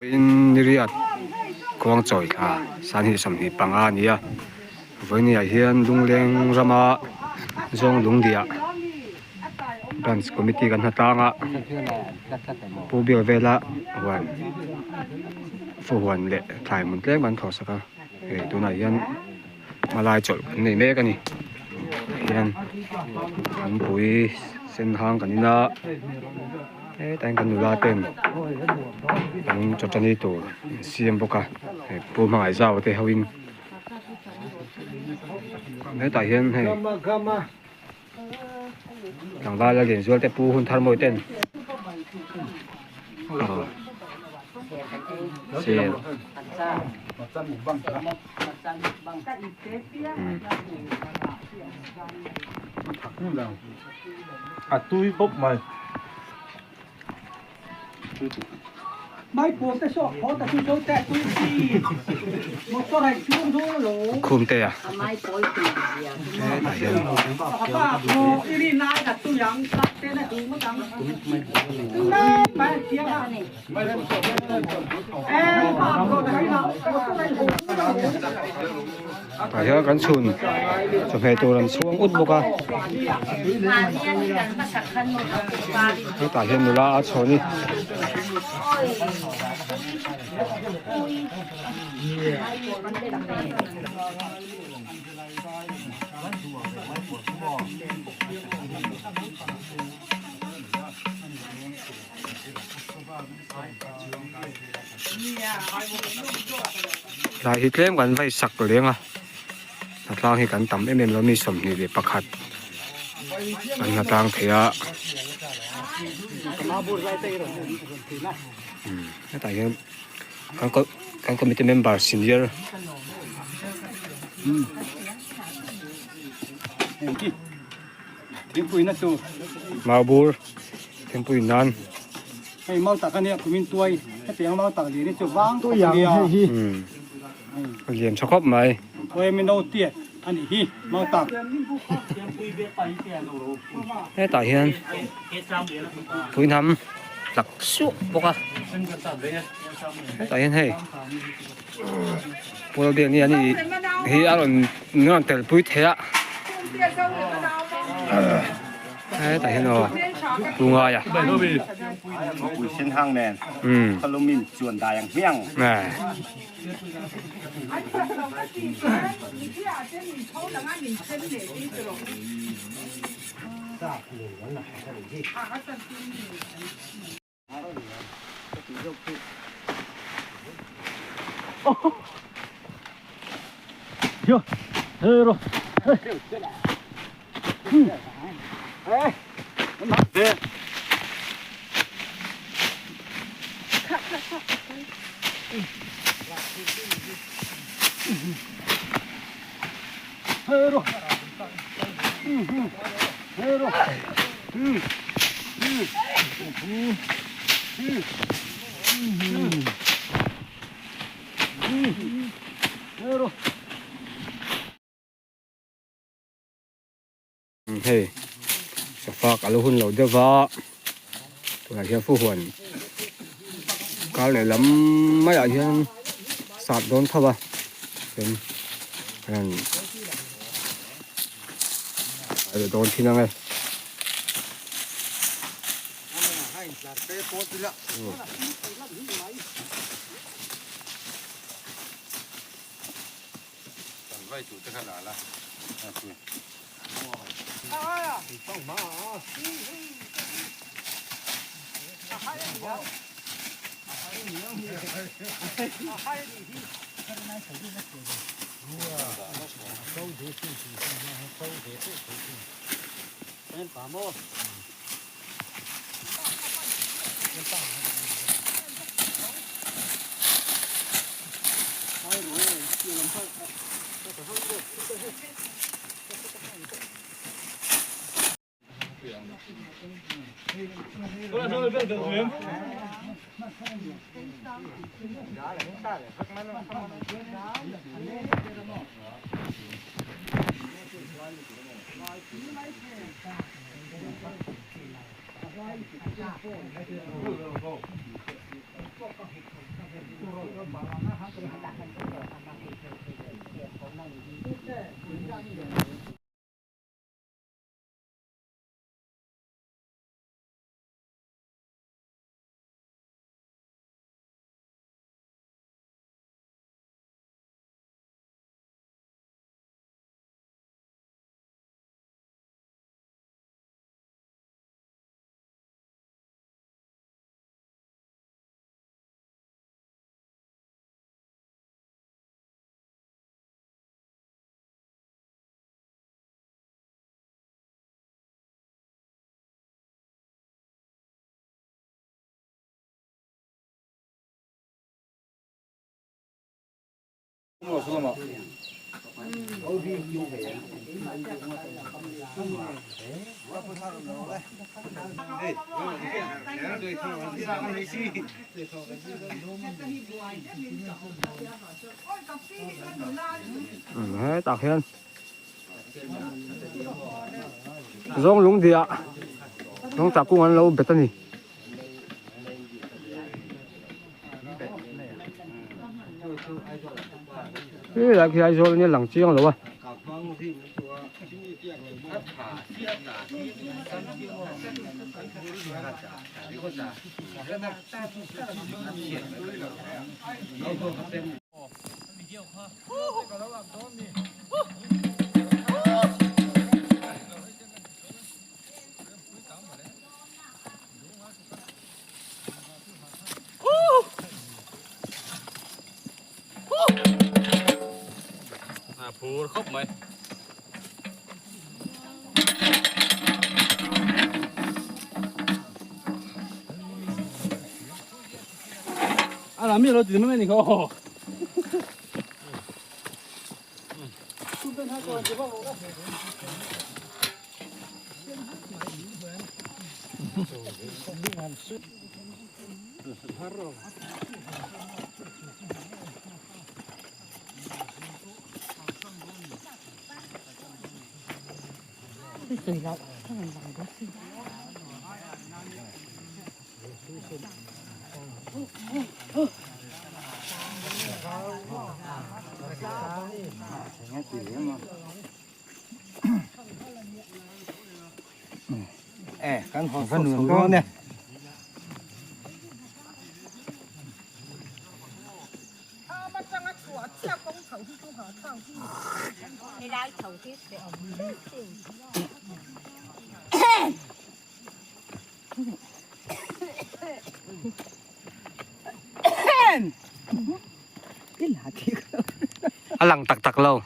Niriat khuang chawi thla sanghnih 25 a ni a vawinia hian lungleng rama zawng lungdiah branch committee kan hnatlang a pu biak vela huan fuhuan leh thlai hmun tlem an thlawh sak a hei tunah hian hmalai chawlh kan nei mek a ni hian thingpui sen hang kan in a hetah hian kan nula ten an chawchani tur an siam bawk a hei pu hmangaih zau te ho in hetah hian hei tlangval a lian zual te pu hun thar mawi ten aw sel A tui khawp mai. Khum te a hetah hian tah hian kan chhun chawhmeh tur an chhuang ut bawk a hetah hian nula a chhawn i. Tlai hi tlem kan vai sak leng a hnatlang hi kan tam em em lo mi 21 an hnatlang thei a hetah hian kan kan committee member senior Maubur thingpui nan. Hei mau tak ania kumin tuai hetiang mau tak lian hi chu vang khawp ania. Umm lian tha khawp mai. Tuai min lo tiat anih hi mau tak. Hetah hian puihnam tlak suah bawk a hetah hian hei Paul biak ni an ih hi a rawn min rawn tel pui thei a hetah hian aw pu ngai a pui sen hang nen khalumin chuan dai ang hmiang Hei sofa ka lo hun lo deuh va tunah hian fuhuan kar leh lam maiah hian sat dawn tho a chuan hian a leh dawn thin ang e. Hetah hian zawng lung diah zawng tah kung an lo bet a ni. Helai khi Aizawl ania lang chiang lo a. Phur khawp mai. A làm gì đó chỉ mới này không. A lang tak tak lo.